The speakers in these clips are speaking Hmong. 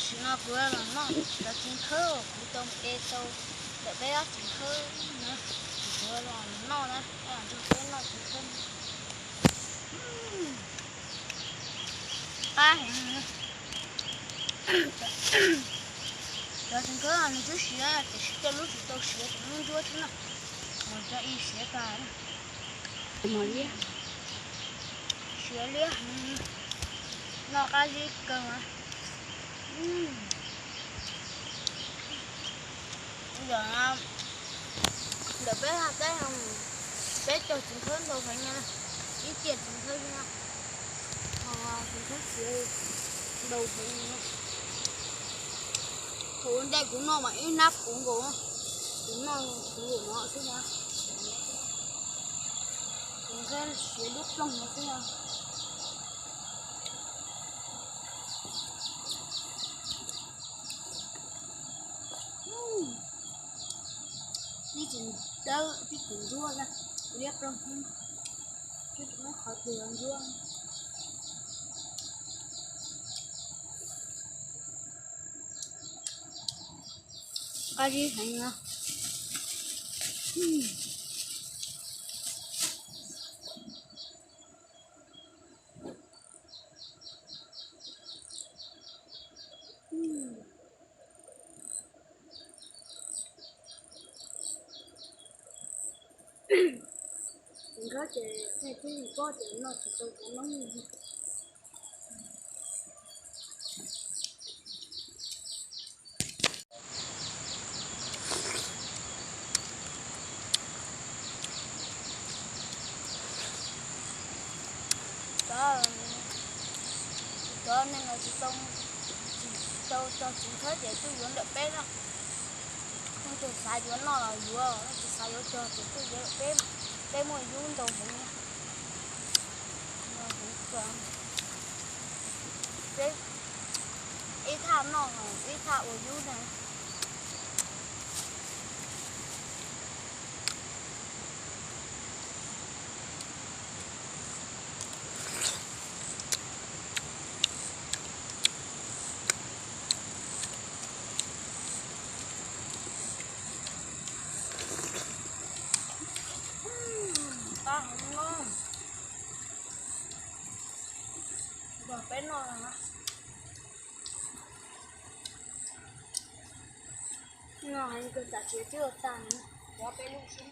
Tam sim no kuv los noj cov txiv khawb uas kuv tau de tau ntawm peb ob txiv khawb na, kuv los noj na, nrog peb noj txiv khawb. Qab heev. Cov txiv khawb nws twb siav tiam sis coj lub tsis tau siav, cov lub ntsuab xwb na, mus cov ib siav tag. Siav liab heev, noj qab zib kawg mas. Yom, ntawm peb haj teb peb cog txiv khawb ntau heev na, ib tiaj txiv khawb xwb na, ho txiv khawb siav ntau heev. Thaum ua ntej kuv noj mas ib hnab puv nkaus, kuv noj kuv lum no xwb na, txiv khawb siav lub ploog no xwb na. Tib tsis dawb tib tsis nruab na, liab ploog xwb, tsis muaj qhov twg nruab. Qab zib heev na. Txiv khawb ces tej tib pob ces noj tsis tau cov noob. Cov, cov neeg uas tsis tau, tsis tau cog txiv khawb ces tuaj yuav ntawm peb na. Leej twg xav yuav noj los yuav, leej twg xav yuav cog ces tuaj yuav ntawm peb, peb muaj yub ntau heev na. Peb ib thaj noj ib thaj ua yub ntag. Qab heev no. Nrog peb noj no. Noj heev kawg, tam sim twb ua tag, cov peb lub xwb.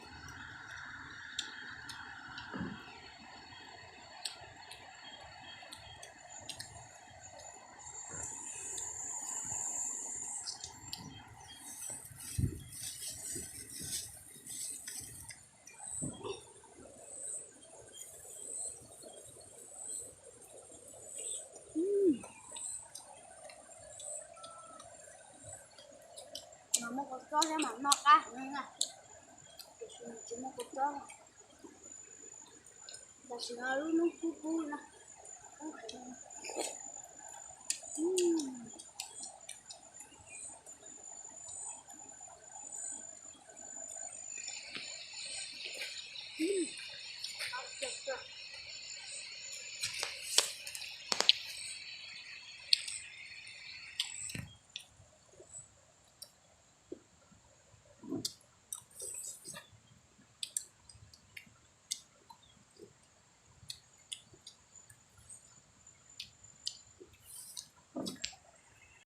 Mas muaj kua txob thiab mas noj qab heev na. Tiam sis nws tsis muaj kua txob. Tam sim no lub hnub kub kub na, kub heev.